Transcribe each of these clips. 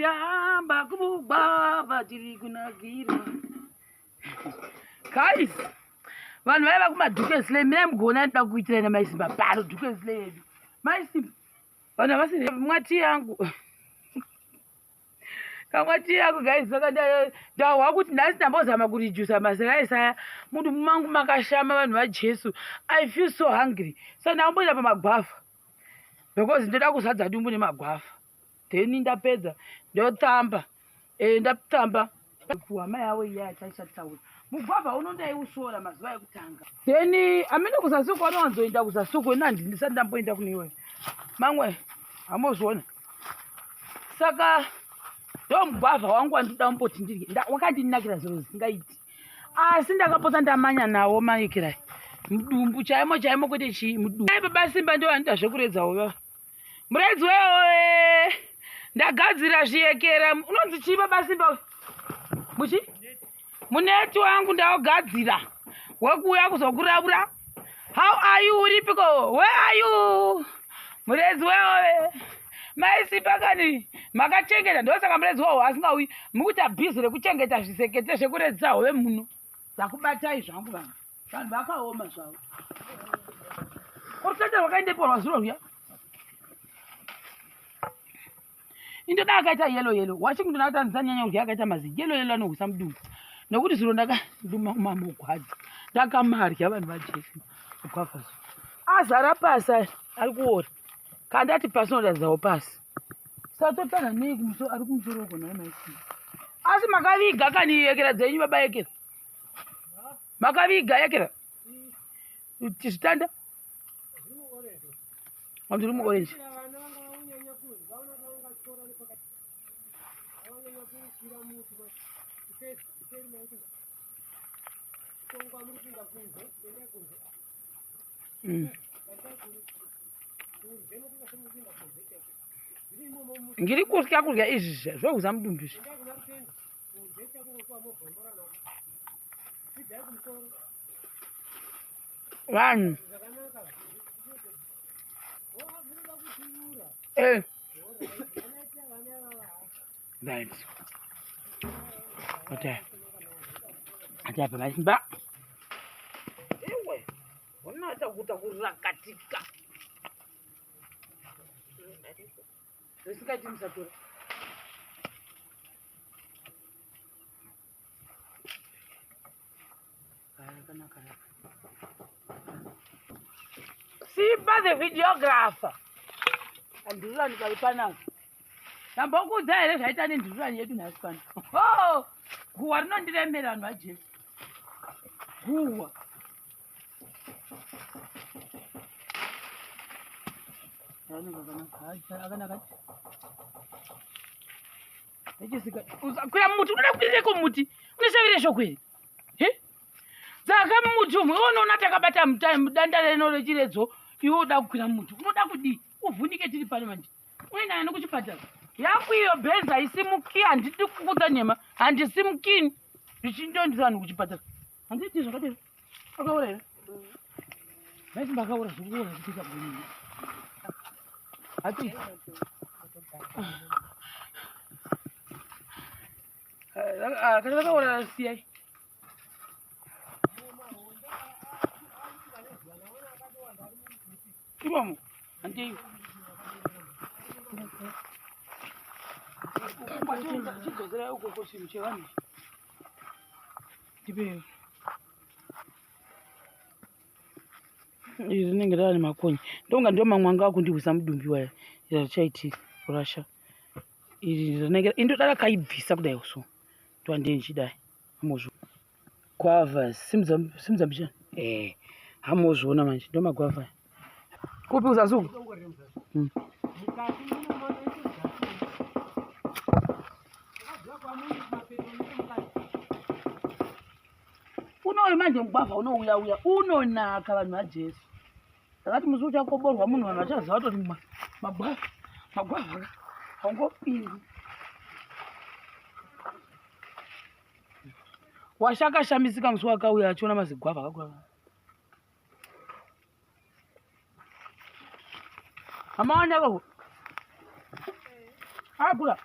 Tiamba kumugwavha tiri kunakirwa. Guys, vanhu vaiva kumadhukesley mina mugona ndida kuitirai namaisimba pano dhukesley yedu. Maisimba, vanhu havasi mwati yangu. Kamwati yangu guys, saka ndahwa kuti nhasi ndambozama kurijusa maseraisi aya. Mudumbu mangu makashama vanhu vaJesu. I feel so hungry. So ndamboenda pamagwavha. Because ndoda kuzadza dumbu nemagwavha. Then ndapedza ndotamba. Eh ndatamba kuhama yavo iya yataisataura. Mugwavha uno ndaiusora mazuva ekutanga. Then amene kuzasi kwanowanzoenda kuzasi uko ini handisati ndamboenda kune iweyo. Mamwe hamozviona. Saka ndo mugwavha wangu wandinoda kumboti ndirye. Wakandinakira zviro zvisingaiti. Asi ndakapotsa ndamanya nawo maikirai. Mudumbu chaimo chaimo kwete chii mudumbu. Ai baba Simba ndo vanoita zvekuredza uyo. Muredzi wewe ndagadzira zviyekera unonzi chii baba Simba muchi muneti wangu ndaugadzira wekuuya kuzokuravura. How are you uripiko? Where are you? Muredzi wewe mai Simba kani makachengeta ndosaka muredzi wawo asingauyi mukuita bhizi rekuchengeta zvisekete zvekuredzisa hove muno dzakubatai zvangu vanhu. Vanhu vakaoma zvavo. Rutanda rwakaendepi rwazuro rwuya? Indoda akaita yellow yellow. Washington akati andisanyanya kudya akaita mazi yellow yellow anohwisa mudumbu. Nekuti zuro ndakaduma mamugwadzi. Ndakamarya vanhu vaJesu. Gwavha zuro. Azara pasi ari kuora. Kandati pasi unoratidzawo pasi. Satotana nei kumusoro ari kumusoro uko nhai mai. Asi makaviga kani yekera dzenyu baba yekera. Makaviga yekera zvitanda ndiri muorange. Ndiri kutya kudya izvi zvohuza mudumbu izvi. Vanhu eh right okay atapa masimba iwe unata kuta kurakatika zvisingaiti musatora Simba the videographer. Andururani pari panapa. Ndambokuudza here zvaita nendururani yedu nhasi pano. Oh, guwa rinondiremera vanhu vaJesu. Guwa. Akanaka. Kwira muti unoda kukwireko muti uneshavire shoko here dzaka muti umwe unoona takabata danda reno rechiredzo iwe uda kukwira muti unoda kudii uvhunike tiri pano manje unoenda nani kuchipatara yangu iyo bhenzi haisimuki handidi kukudza nhema handisimukini zvichindondisa vanhu kuchipatara handiti zvakadero akaura here maisimba akaura zvikuura zvikuita gumi hati kana vakaura siyai imomo handei chidzokerai ukoko chinhu chevanhu Ndipewo. Iri rinenge rava nemakonye. Ndonga ndiwo mamwe anga akundihwisa mudumbi waya. Iri harichaiti kurasha. Iri rinenge indoda rakaibvisa kudai so. Ndowandei ndichidai. Hamozvo. Gwavha simudza simudza mbichana. Eh. Hamozviona manje ndomagwavha. Kupi uzasi uku? Unoyu manje mugwavha unouya uya unonaka vanhu vaJesu. Ndakati musi uchakoborwa munhu vanhu vachaziva kutoti magwavha magwavha ka haungopindi. Washakashamisika musi wakauya achiona mazigwavha akakura. Amaona kako. Akura.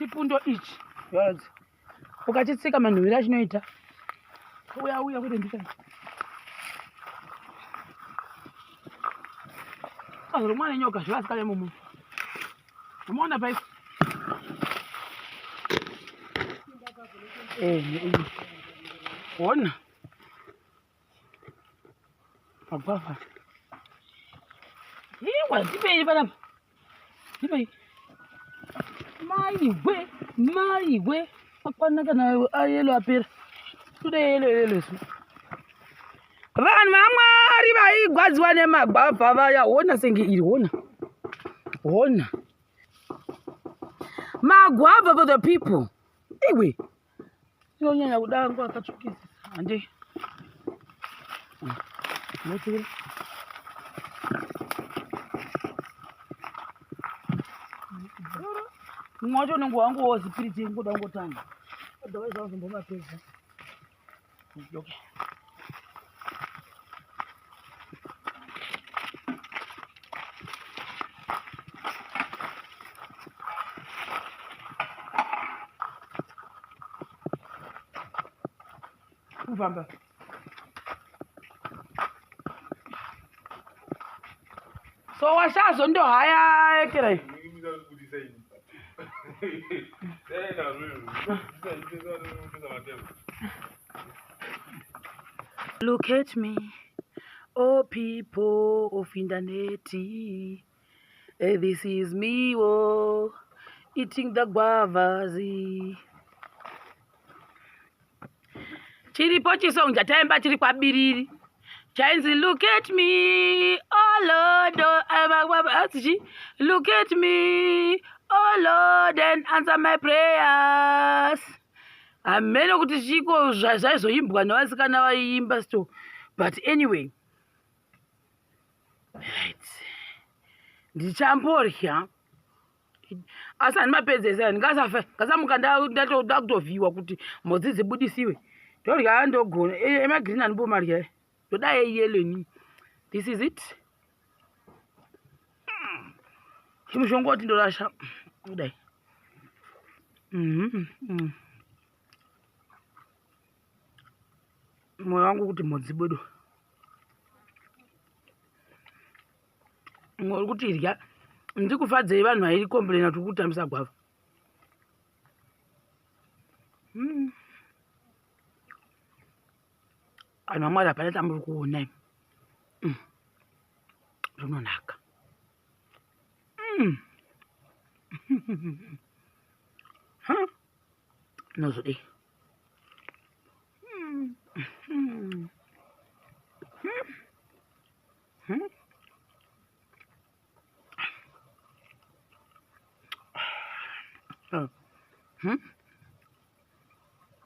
Chipundo ichi yoradza ukachitsika manhuwiro achinoita uya uya kwete ndika azorumwa nenyoka zvevasikana imomo umaona pai eh, ona Magwavha. Iwa, ndipei panapa. Ndipei. Maiwe, maiwe. Akwana kana ayelo apera. Toda yelo yelo isu. Vanhu vaMwari vaigwadziwa nemagwavha vaya, hona senge iri, hona. Hona. Magwavha for the people. Iwe. Inonyanya kuda angu akatsvukisisa. Handei. Motikira. Mumwe wacho unenge wangu wozipiriti ngoda kungotanga. Otherwise auzombomapedza. Okay. Kufamba. So washazo ndo haya ekera iyi. Look at me, oh people of internet. Hey, this is me, oh, eating the guavas. Chiripo chisong chataimba chiri kwabiriri chainzi look at me oh lord oh, eh, look at me oh lord and answer my prayers hameno kuti chiko zvaizoimbwa nevasikana vaiimba sto but anyway right ndichamborya asi handimapedzese ndingasafe ngasamuka ndakutovhiwa kuti mhodzi dzibudisiwe ndorya ndogona emagreen andimbomarya ndoda yeyelo ini this is it chimushongoti ndorasha kudai mm -hmm. Moyo wangu kuti mhodzi budo mwe uri kuti irya ndikufadzei vanhu vairi komplaina kuti kutambisa gwava hmm. Vanhu vamwari hapana chamuri kuona imi hmm. Zvinonaka hmm. Nozodii?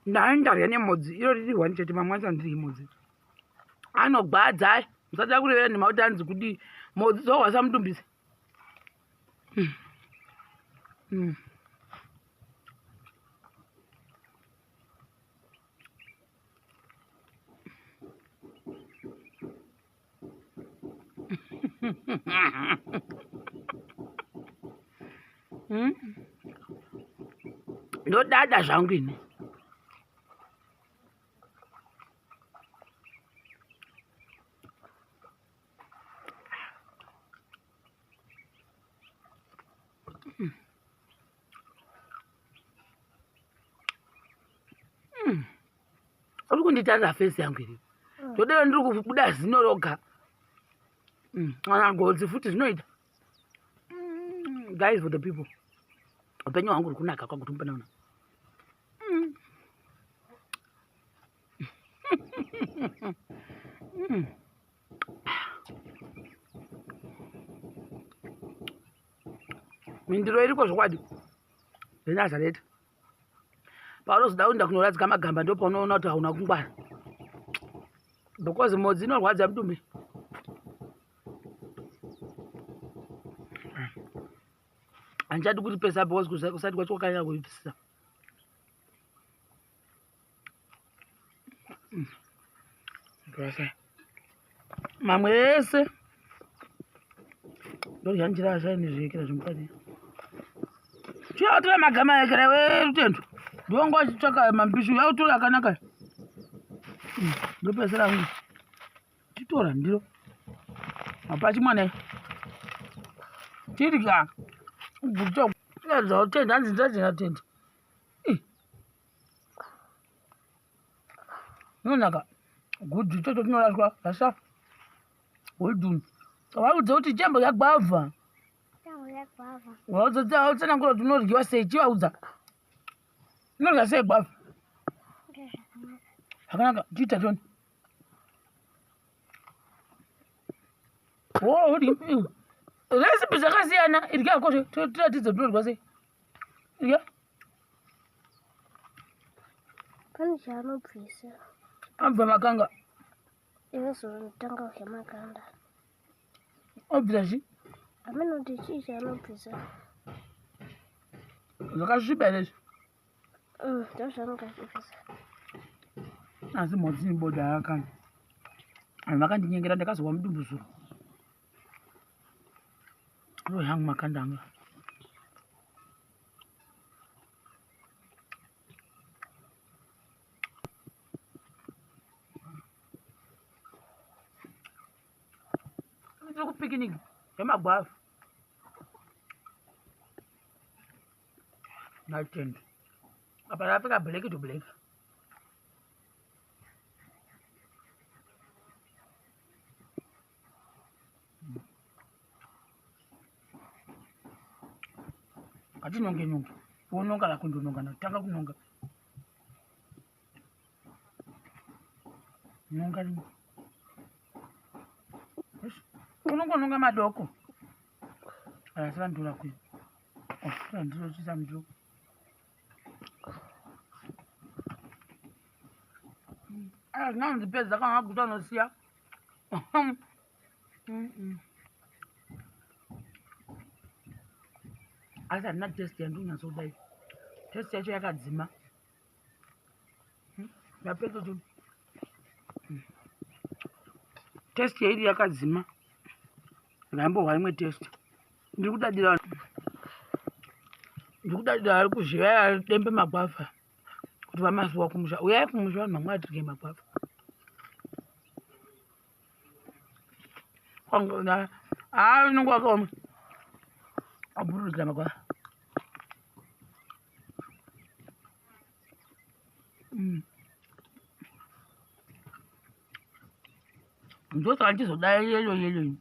Ndani ndarya nemhodzi iro riri one chete mamwe acho andiri mhodzi anogwadza musada kurevera nhema kuti anzi kudii mhodzi dzohwasa mudumbisi Ndodada zvangu ini. Uri kunditarira fesi yangu ini ndodero ndiri kubuda zino roga kana godzi futi zvinoita guys for the people upenyu hwangu uri kunaka kwakuti mupanaona Mhinduro iriko zvokwadi zveNazareta. Paunozoda kuenda kunoradzika magamba ndopaunoona kuti hauna kungwara because mhodzi inorwadza mudumbi. Handichadi kuripesa because kusati kwacho kwakanyanya kuipisisa. Mamwe ese ndodya njira ashaine zviekera zvemukati. Chiya utora magama ekera werutendo. Ndiwongo achitsvaka mambishi uya utora akanaka. Ndopesera hangu. Titora ndiro. Apachi mwana. Tirya. Ubvutsa. Tiratidza kutenda hanzi ndadzina tenda. Inonaka. Good ichocho chinoraswa rasa. Well Vaudze kuti chembo yagwavha. Vaudze tsanangura kuti unoryiwa sei chivaudza. Unorya sei gwavha? Zvakanaka. Chiita choni. Oh, recipe dzakasiyana irya ko tiratidze kuti unorya sei. Irya. Pane chaanobvisa. Abva makanga. Inozotanga kudya makanda. Obvisa chii? Hameno kuti chii chaanobvisa. Zvakasviba here izvi? Ndozvaanenge achibvisa. Asi mhodzi iboda yakana. Vanhu vakandinyengera ndakazova mudumbu zuro. Yangu makanda anga. Tiri kupicnic yemagwavha. Naitend. Apa ndakapfeka black to black. Ngatinonge nonge. Wononga lako ndononga tanga kunonga. Nonga rimwe. Unongononga madoko. Asi vandura kuyo. Oh, ndiro chisa mndiro. Ah, ndipedza kana maguta anosiya. Asi handina test yandinonyatsodai. Test yacho yakadzima. Ndapedza tu. Test yedu yakadzima. Ndambohwa imwe test. Ndiri kudadira. Ndiri kudadira ari kuzviya dembe magwavha. Kuti vamasuwa kumusha. Uyai kumusha vanhu vamwe vatirye magwavha. Ah, unonge wakaoma. Abhururukira magwavha. Ndosaka ndichizodai yelo yelo ini.